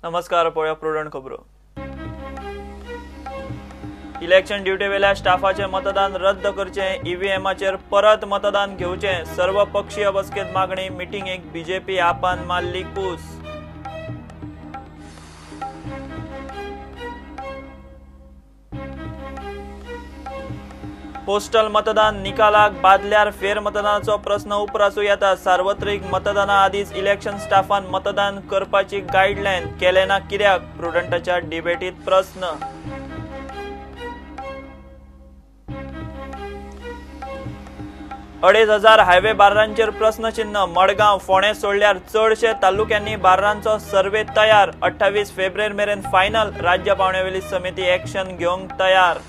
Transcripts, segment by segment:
नमस्कार, पळोवया प्रुडंट खबरो. इलेक्शन ड्युटी वेल्या स्टाफाचे मतदान रद्द करचें, ईव्हीएमाचेर परत मतदान घेवचें, सर्व पक्षीय बसकेत मागणी. मिटिंगेक बीजेपी आपान मारली कूस. पोस्टल मतदान निकालाक बादल्यार फेरमतदानाचो प्रस्न उप्रासूं येता. सार्वत्रिक मतदाना आदींच इलेक्शन स्टाफान मतदान करपाची गायडलायन केलें ना कित्याक? प्रुडंटाच्या डिबेटीत प्रस्न. अडेज हजार हायवे बार्रांचेर प्रस्नचिन्ह. मडगांव, फोंडें सोडल्यार चडशे तालुक्यांनी बार्रांचो सर्वे तयार. 28 फेब्रुवारी मेरेन फायनल. राज्य पावंड्यावेली समिती एक्शन घेवंक तयार.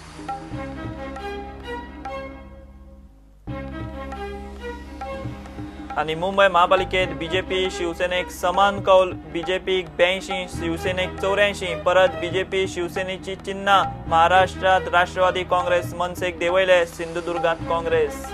आनी मुंबय महापालिकेत बीजेपी शिवसेनेक समान कौल. बीजेपीक 82, शिवसेनेक 84. परत बीजेपी शिवसेनेची चिन्हां. महाराष्ट्रात राष्ट्रवादी काँग्रेस मनसेक देंवयले, सिंधुदुर्गात काँग्रेस.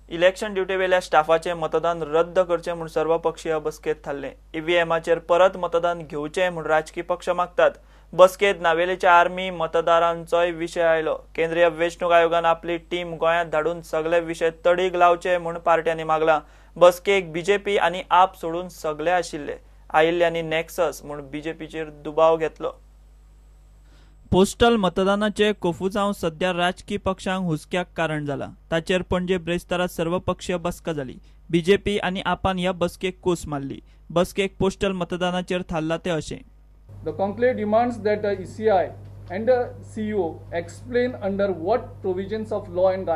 इलेक्शन ड्युटीवेल्या स्टाफाचें मतदान रद्द करचें म्हूण सर्वपक्षीय बसकेत थारलें. ईव्हीएमाचेर परत मतदान घेवचें म्हूण राजकी पक्ष मागतात. बसकेत नावेलीच्या आर्मी मतदारांचोय विशय आयलो. केंद्रीय वेंचणूक आयोगान आपली टीम गोंयांत धाडून सगळे विशय तडीक लावचे म्हूण पार्ट्यांनी मागलां. बसकेक बीजेपी आनी आप सोडून सगळे आशिल्ले. आयिल्ल्यांनी नॅक्सस म्हूण बीजेपीचेर दुबाव घेतलो. पोस्टल मतदानाचे कोफुजांव सध्या राजकी पक्षांक हुस्क्याक कारण जाला. ताचेर पणजे ब्रेस्तारा सर्वपक्षीय बसका जाली. बीजेपी आनी आपान ह्या बसकेक कूस मारली. बसकेक पोस्टल मतदानाचेर थारला ते अशें. The conclave demands that the ECI and the CEO explain under what provisions of law and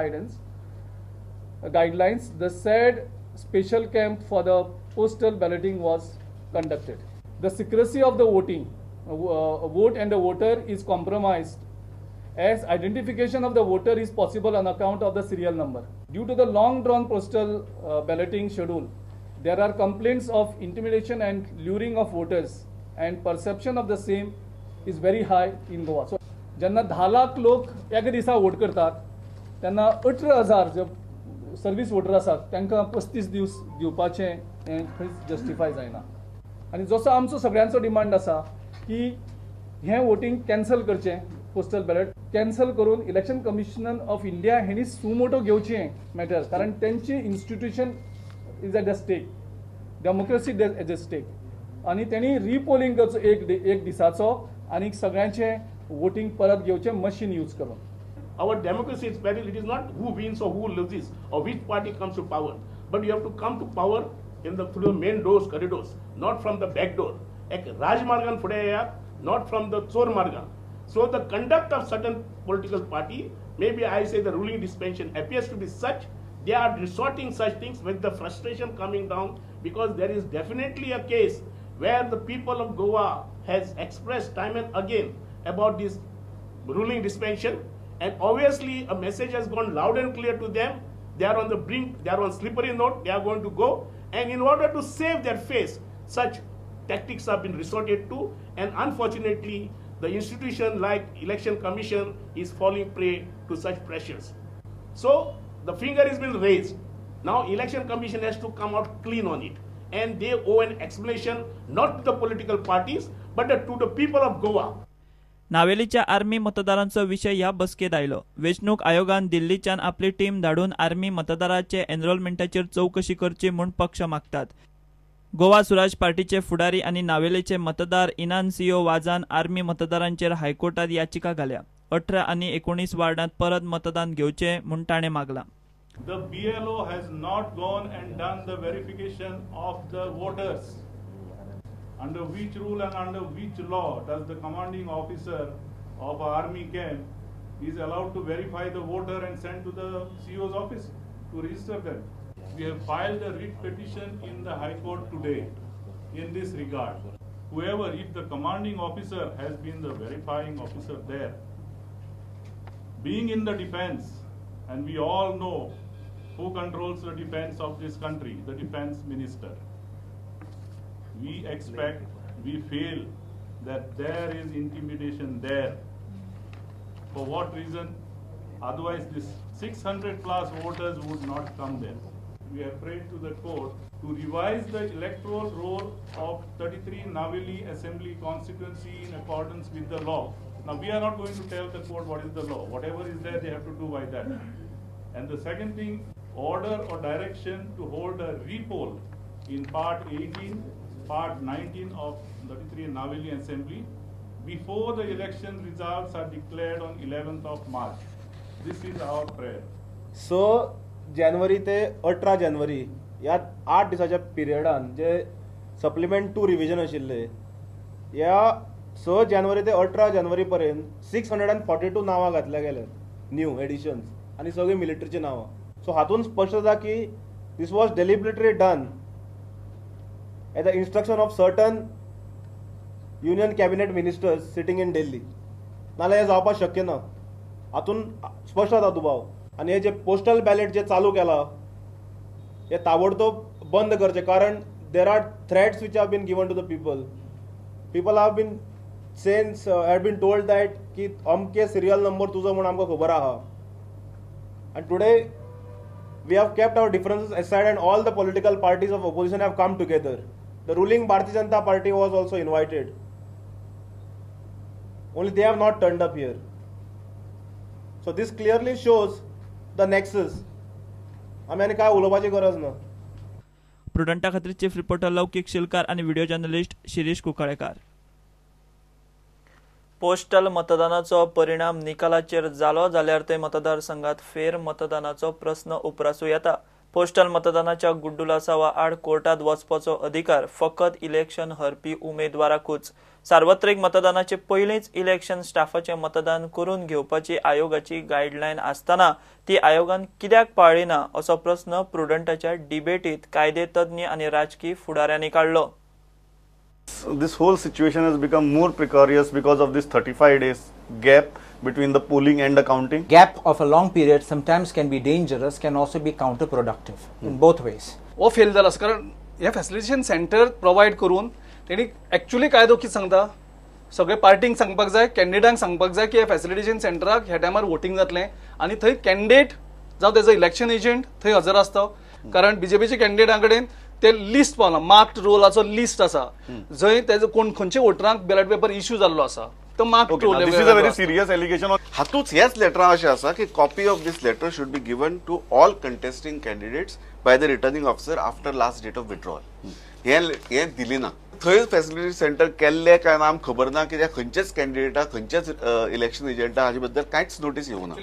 guidelines the said special camp for the postal balloting was conducted. The secrecy of the voting, vote and the voter is compromised as identification of the voter is possible on account of the serial number. Due to the long drawn postal balloting schedule, there are complaints of intimidation and luring of voters and perception of the same is very high in Goa. So, जेन्ना 10 लाख लोक एका दिसा vote करतात तेन्ना 18,000 जे service water आसात तांकां 35 दीस दिवपाचें हें खंयच जस्टिफाय जायना. आनी जसो आमचो सगळ्यांचो डिमांड आसा की हें वोटींग कॅन्सल करचें, पोस्टल बॅलट कॅन्सल करून इलेक्शन कमिशन ऑफ इंडिया हेणी सुमोटो घेवचें मॅटर, कारण तेंची institution is at the stake, democracy at the stake. आनी तेणी रिपोलिंग करचो एक दिसाचो आनी सगळ्यांचें वोटींग परत घेवचें मशीन यूज करून. Our democracy is peril. It is not who wins or who loses or which party comes to power, but you have to come to power in the through the main doors, corridors, not from the back door. एक राजमार्गान फुडें येयात, not from the चोर मार्गान. So the conduct of certain political party, maybe I say the ruling dispensation appears to be such, they are resorting such things with the frustration coming down, because there is definitely a case where the people of Goa has expressed time and again about this ruling dispensation, and obviously a message has gone loud and clear to them. They are on the brink, they are on slippery note, they are going to go, and in order to save their face, such tactics have been resorted to, and unfortunately the institution like Election Commission is falling prey to such pressures. So the finger has been raised. Now Election Commission has to come out clean on it, and they owe an explanation not to the political parties but to the people of Goa. नावेलीच्या army मतदारांचो विशय ह्या बसकेत आयलो. वेंचणूक आयोगान दिल्लीच्यान आपली team धाडून army मतदाराचे एनरोलमेंटाचेर चवकशी करची म्हूण पक्ष मागतात. गोवा स्वराज पार्टीचे फुडारी आनी नावेलीचे मतदार इनान्सियो वाजान आर्मी मतदारांचेर हायकोर्टात याचिका घाल्या. 18 आनी 19 वार्डांत परत मतदान घेवचें म्हूण ताणें मागलां. The BLO has not gone and done the verification of the voters. Under which rule and under which law does the commanding officer of an army camp is allowed to verify the voter and send to the CO's office to register them? We have filed a writ petition in the High Court today in this regard. Whoever, if the commanding officer has been the verifying officer there, being in the defense, and we all know who controls the defense of this country, the defense minister. We expect, we feel that there is intimidation there. For what reason? Otherwise this 600 plus voters would not come there. We have prayed to the court to revise the electoral roll of 33 Navelim Assembly constituency in accordance with the law. Now we are not going to tell the court what is the law. Whatever is there, they have to do by that. And the second thing, order or direction to hold a repoll in part 18, part 19 of 33 Navelim Assembly before the election results are declared on 11th of March. This is our prayer. 6 जानेवारी ते 18 जानेवारी ह्या 8 दिसाच्या पिरियडान जे supplement 2 revision आशिल्ले ह्या 6 जानेवारी ते 18 जानेवारी पर्यंत 642 नांवां घातल्या गेल्यात न्यू एडिशन्स आनी सगळीं मिलिटरीची नांवां. सो हातून स्पश्ट जाता की this was deliberately done at the instruction of certain union cabinet ministers sitting in Delhi. नाल्यार हें जावपाक शक्य ना. हातून स्पश्ट जाता दुबाव. आनी हे जे पोस्टल बॅलेट जे चालू केला हे ताबडतोब बंद करचे, कारण there are threats which have been given to the people. People have been sense have been told that की अमके सिरियल नंबर तुजो म्हूण आमकां खबर आहा. आनी today we have kept our differences aside and all the political parties of opposition have come together. The ruling Bharatiya Janata Party was also invited. Only they have not turned up here. So this clearly shows the nexus. आमी आनी काय उलोवपाची गरज ना. प्रुडंटा खातीर chief reporter लौकीक शिलकार आनी video journalist Shirish Kukalekar. Postal मतदानाचो परिणाम निकालाचेर जालो जाल्यार ते मतदारसंघात फेर मतदानाचो प्रस्न उप्रासूं येता. पोस्टल मतदानाच्या गुड्डुलासावा आड कोर्टात वचपाचो अधिकार फकत इलेक्शन हरपी उमेदवाराकूच. सार्वत्रिक मतदानाचे पयलींच इलेक्शन स्टाफाचें मतदान करून घेवपाची आयोगाची गायडलायन आसतना ती आयोगान कित्याक पाळ्ळी ना असो प्रस्न प्रुडंटाच्या डिबेटीत कायदे तज्ञ आनी राजकी फुडाऱ्यांनी काडलो. This whole situation has become more precarious because of this 35 days gap between the polling and the counting. Gap of a long period sometimes can be dangerous, can also be counterproductive in both ways. हो fail जाला कारण हे facilitation centre provide करून तेणी actually कायदो कितें सांगता, सगळे पार्टींक सांगपाक जाय, कॅन्डिडेटांक सांगपाक जाय की हे फॅसिलिटेशन सेंटराक ह्या टायमार वोटींग जातलें आनी थंय कॅन्डिडेट जावं तेजो इलेक्शन एजंट थंय हजर आसता. कारण बीजेपीच्या कॅन्डिडेटां कडेन ते लिस्ट पावला, मार्क्ड रोलाचो लिस्ट आसा जंय तेजो कोण खंयच्या वोटरांक बॅलट पेपर इश्यू जाल्लो आसा तो marked roll. This is a very serious allegation. हातूंच ह्याच लेटरान अशें आसा की copy of this letter should be given to all contesting candidates by the returning officer after last date of withdrawal. हें दिली ना. थंय फॅसिलिटी सेंटर केल्लें काय ना आमकां खबर ना, कित्याक खंयच्याच कॅन्डिडेटाक खंयच्याच इलेक्शन एजंटाक हाजे बद्दल कांयच नोटीस येवना.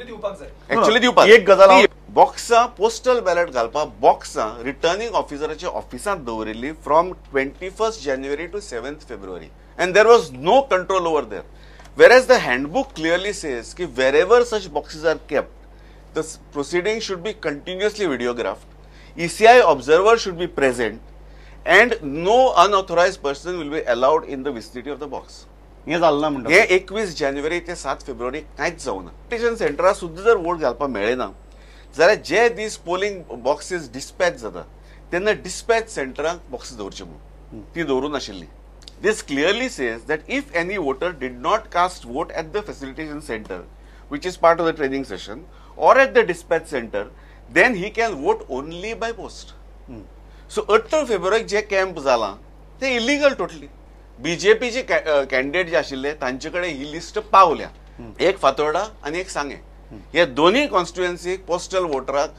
एक्चुअली दिवपाक एक गजाल, बॉक्सां पोस्टल बॅलट घालपाक बॉक्सां रिटर्निंग ऑफिसराच्या ऑफिसांत दवरिल्ली from 21 January to 7 February and there was no control over there. Whereas the handbook clearly says की wherever such boxes are kept the proceeding should be continuously videographed, ECI observer should be present and no unauthorized person will be allowed in the vicinity of the box. हें जालें ना म्हणटा. हें 21 जानेवारी ते 7 फेब्रुवारी कांयच जावना. स्टेशन सेंटरार सुद्दां जर वोट घालपाक मेळ्ळें ना जाल्यार जे दीस पोलिंग बॉक्सीस डिस्पॅच जाता तेन्ना डिस्पॅच सेंटरांक बॉक्सीस दवरचे म्हूण ती दवरूं नाशिल्ली. This clearly says that if any voter did not cast vote at the facilitation centre which is part of the training session or at the dispatch centre then he can vote only by post. So 18 फेब्रुवारीक जे camp जाला ते illegal totally. बीजेपीचे candidate जे आशिल्ले तांचे कडेन ही list पावल्या, एक फातोर्डा आनी एक सांगे. हे दोनूय कॉन्स्टिट्युएन्सीक पोस्टल वोटराक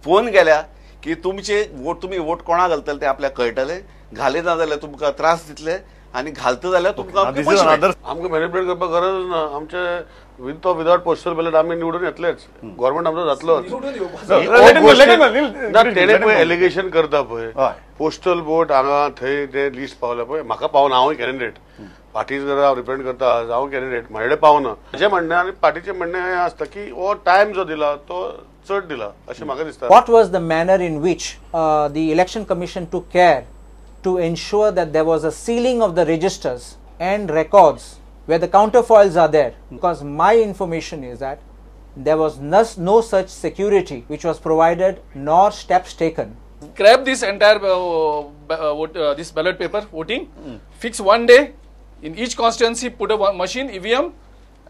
फोन गेल्या की तुमचे वोट तुमी वोट कोणाक घालतले ते आपल्याक कळटले, घाले ना जाल्यार तुमकां त्रास दितले आनी घालता जाल्यार तुमकां पयशे. आमकां मॅनिपुलेट करपाक गरज ना. आमचे with or without postal ballot आमी निवडून येतलेच, गव्हर्मेंट आमचो जातलोच. ना तेणे पळय एलिगेशन करता पळय पोस्टल वोट हांगा थंय ते लिस्ट पावल्या पळय, म्हाका पावना. हांव कॅन्डिडेट पार्टी जर हांव रिप्रेझेंट करता, हांव कॅन्डिडेट म्हजे कडेन पावना. म्हजें म्हणणें आनी पार्टीचें म्हणणें हें आसता की हो टायम जो दिला तो चड दिला अशें म्हाका दिसता. What was the manner in which the election commission took care to ensure that there was a sealing of the registers and records where the counterfoils are there? Because my information is that there was no such security which was provided nor steps taken. Grab this entire this ballot paper voting, fix one day in each constituency, put a machine EVM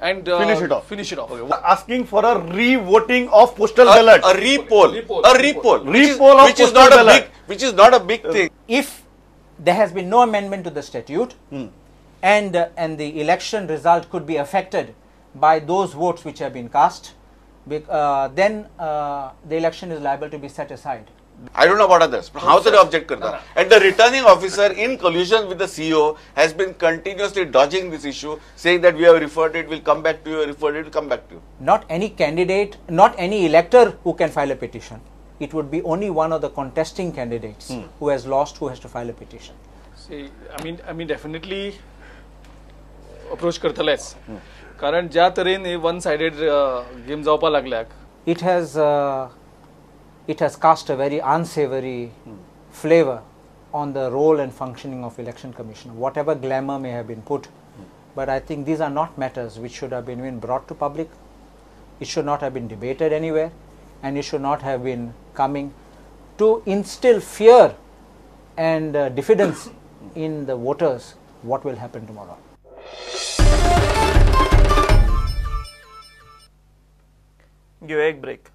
And finish it off. Finish it off. Okay. Asking for a re-voting of postal ballot. A re-poll. A re-poll. Re-poll of which is postal not a ballot. big, which is not a big thing. If there has been no amendment to the statute, and the election result could be affected by those votes which have been cast, then the election is liable to be set aside. I don't know about others, but how they object karta? And the returning officer, in collusion with the CEO, has been continuously dodging this issue, saying that we have referred it, will come back to you, referred it, will come back to you. Not any candidate, not any elector who can file a petition. It would be only one of the contesting candidates who has lost, who has to file a petition. See, I mean, definitely approach करतलेच, कारण ज्या तरेन हे one sided game जावपा लागल्याक, It has cast a very unsavory flavor on the role and functioning of Election Commission, whatever glamour may have been put. But I think these are not matters which should have been even brought to public. It should not have been debated anywhere, and it should not have been coming to instill fear and diffidence in the voters what will happen tomorrow. Give a break.